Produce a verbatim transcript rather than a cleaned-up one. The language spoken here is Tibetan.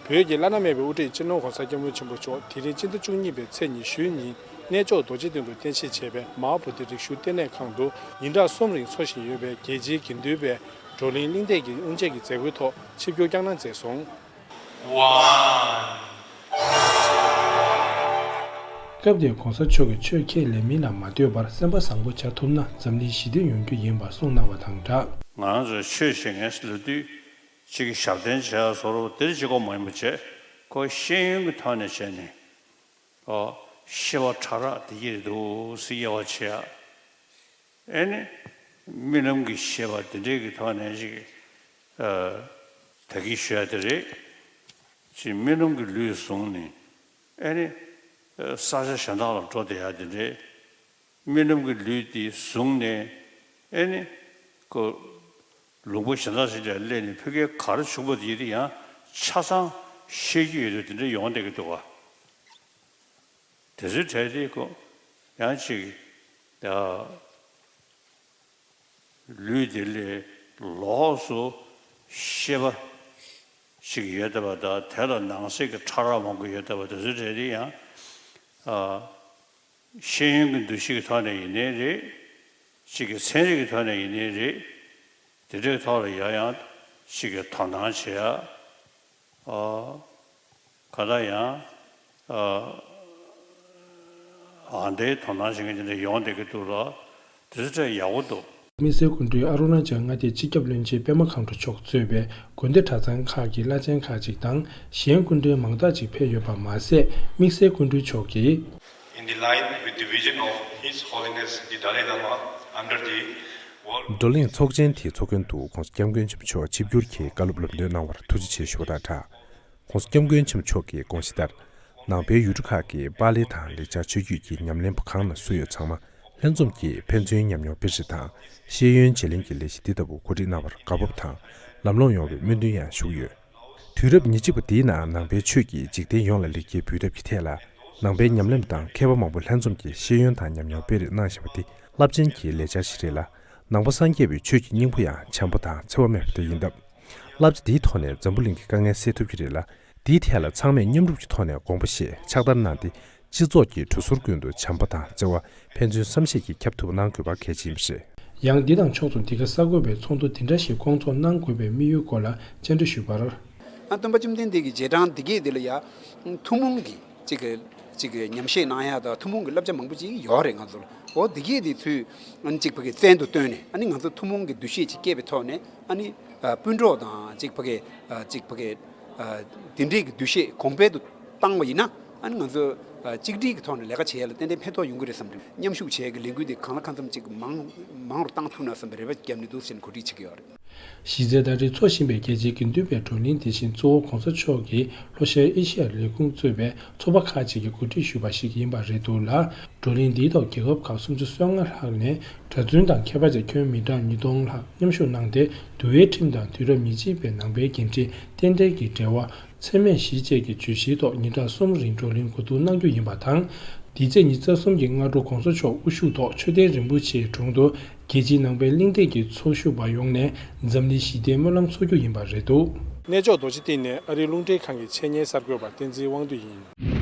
བོད་ཀྱི་བླ་ན་མེད་པའི་དབུ་ཁྲིད་སྤྱི་ནོར་༧གོང་ས་༧སྐྱབས་མགོན་ཆེན་པོ་མཆོག་དེ་རིང་སྤྱི་ཟླ་བཅུ་གཉིས་པའི་ཚེས་ཉི་ཤུའི་ཉིན་གནས་མཆོག་རྡོ་རྗེ་གདན་དུ་རྟེན་གཞི་བྱས་པའི་མ་ཧཱ་བོ་དྷི་རིག་ཞུ་ལྟེ་གནས་ཁང་དུ་ཉིན་གྲངས་གསུམ་རིང་འཚོགས་བཞིན་ཡོད་པའི་རྒྱལ་སྤྱིའི་དགེ་འདུན་པའི་བགྲོ་གླེང་གླེང་སྟེགས་ཀྱི་དབུ་འབྱེད་ཀྱི་མཛད་སྒོའི་ཐོག་ཆིབས་བསྒྱུར་བསྐྱངས་གནང་མཛད་སོང་། སྐབས་དེར་༧གོང་ས་མཆོག་གིས་ཆོས་ཁས་ལེན་མིན་ལ་མ་ལྟོས་པར་སེམས་པ་བཟང་པོ་བྱ་ཐུབ་ན་འཛམ་གླིང་ཞི་བདེ་ཡོང་རྒྱུ་ཡིན་པ་གསུངས་གནང་བ་དང་སྦྲགས། ང་རང་ཚོ་ཆོས་བྱེད་མཁན་ལོ་དུས་གཅིག་གི་ཞབས་བརྟན་བྱས་བཟོ་འདྲ་དེ་གཅིག་པོ་མ་ཡིན་པ་བྱས། ཁོ་ཤེས་ཡོན་གྱི་ཐོག་ནས་བྱས་ནས། ཨོ། ཤེས་པ་ཕྲ་རགས་དེ་གྱིས་འདུག་སེ་དབྱེ་བ་ཕྱེ་ཡ། ཨེ་ནི། རྨི་ལམ་གྱི་ཤེས་པ་དེ་འདྲས་ཀྱི་ཐོག་ནས་ཅིག་ཨ། ད་གིན་ཞུ་ཡ་དེ་རེད། ཅིག་རྨི་ལམ་གྱི་ལུས་བཟུང་ནས། ཨེ་ནི། ཨ། ས་ཆ་གཞན་དག་ལ་འགྲོ་བསྡད་ཡ་དེ་འདྲས། རྨི་ལམ་གྱི་ལུས་དེ་བཟུང་ནས། ཨེ་ནི། ཁོ། ལུང་པ་གཞན་དག་ཞིག་ལ་སླེབས་ནས་ཕ་གིར་ག་རེ་བྱུང་བ་དེ་ཡིན་དེ་ཡང་ཆ་ཚང་ཤེས་ཀྱི་ཡོད་དུས་དེ་འདྲ་ཡོང་བསྡད་ཀྱི་འདུག་ག། དེ་ཚོའི་གྲས་དེ་ཁོ་ཡང་ཅིག་ཡ། ལུས་དེ་ལས་ལོགས་སུ་ཤེས་པ་ཞིག་ཡོད་བསྡད་པ་དང་། དེ་ལ་ནང་གསེས་ཀྱི་ཕྲ་རགས་མང་པོ་ཡོད་བསྡད་པ་དེ་ཚོའི་གྲས་དེ་ཡང་། ཨ། ཤེས་ཡོན་གྱི་འདུ་ཤེས་ཀྱི་ཐོག་ནས་ཡིན་ནའི་རེད། གཅིག་གི་ཚན་རིག་གི་ཐོག་ནས་ཡིན་ནའི་རེད། དེ་འདྲའི་ཐོག་ལ་ཡང་ཡང་གཅིག་གི་དོ་སྣང་བྱེད་ཡ། ཨ། ག་ད་ཡང་། ཨ། ཨ། འདའི་དོ་སྣང་བྱེད་མཁན་དེ་འདྲ་ཡོང་བསྡད་ཀྱི་འདུག་ལ། དེ་ཚོ་ཡག་པོ་འདུག། དམིགས་བསལ་སྐུ་མགྲོན་ཨ་རུ་ན་ཅལ་མངའ་སྡེའི་སྤྱི་ཁྱབ་བློན་ཆེན་པད་མ་མཁའ་འགྲོ་མཆོག་གཙོས་པའི་དགོན་སྡེ་གྲྭ་ཚང་ཁག་གི་བླ་ཆེན་ཁག་ཅིག་དང་། གཞན་སྐུ་མགྲོན་མང་དག་ཅིག་ཕེབས་ཡོད་པ་མ་ཟད། དམིགས་བསལ་སྐུ་མགྲོན་མཆོག་གིས། In the line with the vision of His Holiness the Dalai Lama under the World བགྲོ་གླེང་ཚོགས་ཆེན་དེའི་ཚོགས་མགོན་དུ་༧གོང་ས་༧སྐྱབས་མགོན་ཆེན་པོ་མཆོག་ཆིབས་བསྒྱུར་གྱིས་བཀའ་སློབ་ལམ་སྟོན་གནང་བར་ཐུགས་རྗེ་ཆེ་ཞུ་བ་དང་སྦྲགས། ༸གོང་ས་༸སྐྱབས་མགོན་ཆེན་པོ་མཆོག་གིས་དགོངས་གཞི་ལྟར། ནང་པའི་ཡུལ་གྲུ་ཁག་གི་པཱ་ལི་དང་ལེགས་སྦྱར་ཆོས་བརྒྱུད་ཀྱི་ཉམས་ལེན་པ་གང་ན་སུ་ཡོད་ཚང་མ་ལྷན་འཛོམས་ཀྱིས་ཕན་ཚུན་ཉམས་མྱོང་སྤེལ་རེས་དང་ཤེས་ཡོན་བརྗེ་ལེན་གྱི་ལས་གཞི་འདི་ལྟ་བུ་གོ་སྒྲིག་གནང་བར་དགའ་སྤོབས་དང་ལམ་ལྷོང་ཡོང་བའི་སྨོན་འདུན་ཡང་ཞུ་གི་ཡོད། དུས་རབས་ཉེར་གཅིག་པ་འདིའི་ནང་ནང་པའི་ཆོས་ཀྱིས་འཇིག་རྟེན་ཡོངས་ལ་ལེགས་སྐྱེས་འབུལ་ཐབས་ཀྱི་ཐད་ལ། ནང་པའི་ཉམས་ལེན་པ་དང་མཁས་པ་མང་པོ་ལྷན་འཛོམས་ཀྱིས་ཤེས་ཡོན་དང་ཉམས་མྱོང་སྤེལ་རེས་གནང་བཞིན་པ་འདི་རླབས་ཆེན་གྱི་ལས་འཆར་ཞིག་རེད་ལ། ནང་པ་སངས་རྒྱས་པའི་ཆོས་ཀྱི་སྙིང་པོ་ཡང་བྱམས་པ་དང་འཚེ་བ་མེད་པ་དེ་ཡིན་སྟབས། བསླབ་བྱ་འདིའི་ཐོག་ནས་འཛམ་བུ་གླིང་གི་དཀའ་ངལ་སེལ་ཐུབ་ཀྱི་རེད་ལ། འདིའི་ཐད་ལ་ཚང་མས་མཉམ་རུབ་ཀྱི་ཐོག་ནས་དགོངས་པ་བཞེས་ཕྱག་བསྟར་གནང་སྟེ། སྤྱི་ཚོགས་ཀྱི་གྲོས་ཟུར་ཀུན་ཏུ་བྱམས་པ་དང་བརྩེ་བ་ཕན་ཚུན་བསམ་ཤེས་ཀྱིས་ཁྱབ་ཐུབ་པ་གནང་དགོས་པ་གལ་ཆེ་ཡིན་པ་རེད། ཡང་འདི་དང་ཕྱོགས་མཚུངས་འདི་ག་གསར་འགོད་པས་ཚོགས་འདུ་འདི་འདྲ་ཞིག་བསྐོང་ཚོགས་གནང་དགོས་པའི་དམིགས་ཡུལ་སྐོར་ལ་བཅར་འདྲི་ཞུས་པར། ཨ། སྟོན་པ་བཅོམ་ལྡན་འདས་ཀྱི་རྗེས་འབྲང་འདི་གས་འདི་ལ་ཡ། ཐུན་མོང་གི་ཅིག་གི་ཅིག་གི་ཉམས་བཞེས་གནང་ཡ་དང་ཐུན་མོང་གི་བསླབ་བྱ་མང་པོ་ཅིག་ཡོད་རེད་ང་ཚོ་ལ། འོ་འདི་གས་འདི་ཚུར་ཨ་ནི་ཅིག་ཕ་གི་བཙན་དུ་བཏོན་ནས། ཨ་ནི་ང་ཚོ་ཐུན་མོང་གི་འདུ་ཤེས་ཅིག་སྐྱེས་པའི་ཐོག་ནས། ཨ་ནི་ཨ་སྤུན་གྲོགས་དང་ཅིག་ཕ་གི་ཨ་ཅིག་ཕ་གི་ཨ་དེ་འདྲའི་གི་འདུ་ཤེས་གོང་འཕེལ་དུ་བཏང་བ་ཡིན་ན། ཨ་ནི་ང་ཚོ་ཨ་གཅིག་སྒྲིལ་གྱི་ཐོག་ནས་ལས་ཀ་བྱེད་ཡ་ལ་ཏན་ཏན་ཕན་ཐོགས་ཡོང་གི་རེད་བསམ་རེད། མཉམ་ཞུགས་བྱེད་ཡ་གི་ལས་འགུལ་འདི་གང་ལ་གང་འཚམ་ཅིག་མང་མང་རུ་བཏང་ཐུབ་ན་བསམ་པའི་རེ་བ་བརྒྱབ་ནས་འདུག་ཟེར་ནས་གོ་སྒྲིག་བྱེད་ཀྱི་ཡོད་རེད། གཞི་རྩའི་ཟླ་སྒྲིལ་འཚོགས་བཞིན་པའི་རྒྱལ་སྤྱིའི་དགེ་འདུན་པའི་བགྲོ་གླེང་འདི་བཞིན་གཙོ་བོ་༸གོང་ས་མཆོག་གིས་ལྷོ་ཤར་ཨེ་ཤི་ཡར་ལས་ཁུངས་གཙོས་པའི་ཚོགས་པ་ཁག་ཅིག་གིས་གོ་སྒྲིག་ཞུས་པ་ཞིག་ཡིན་པ་རེད་འདུག་ལ། བགྲོ་གླེང་འདིའི་ཐོག་རྒྱལ་ཁབ་ཁག་སུམ་ཅུ་སོ་ལྔ་ལྷག་ནས་གྲྭ་བཙུན་དང་མཁས་པ་བཅས་ཁྱོན་མི་གྲངས་ཉིས་སྟོང་ལྷག་མཉམ་ཞུགས་གནང་སྟེ། འདུལ་བའི་ཁྲིམས་དང་དུས་རབས་ཉེར་གཅིག་པའི་ནང་པའི་འགན་འཁྲི་རྟེན་འབྲེལ་གྱི་འབྲེལ་བ། འཚེ་མེད་ཞི་བཅས་ཀྱི་བརྗོད་གཞིའི་ཐོག་ཉིན་གྲངས་གསུམ་རིང་བགྲོ་གླེང་གོ་བསྡུར་གནང་རྒྱུ་ཡིན་པ་དང་། འདིའི་ཚེས་ཉི་ཤུ་རྩ་གསུམ་གྱི་སྔ་དྲོ་༸གོང་ས་མཆོག་དབུ་བཞུགས་ཐོག་མཆོད་རྟེན་རིན་པོ་ཆེའི་དྲུང་དུ་རྒྱལ་སྤྱིའི་ནང་པའི་གླེང་སྟེགས་ཀྱི་ཚོགས་ཞུགས་པ་ཡོངས་ནས་འཛམ་གླིང་ཞི་བདེའི་སྨོན་ལམ་འཚོགས་རྒྱུ་ཡིན་པ་རེད་འདུག། གནས་མཆོག་རྡོ་རྗེ་གདན་ནས་ཨ་རིའི་རླུང་འཕྲིན་ཁང་གི་ཆེད་གཉེར་གསར་འགོད་པ་བསྟན་འཛིན་དབང་འདུས་ཡིན།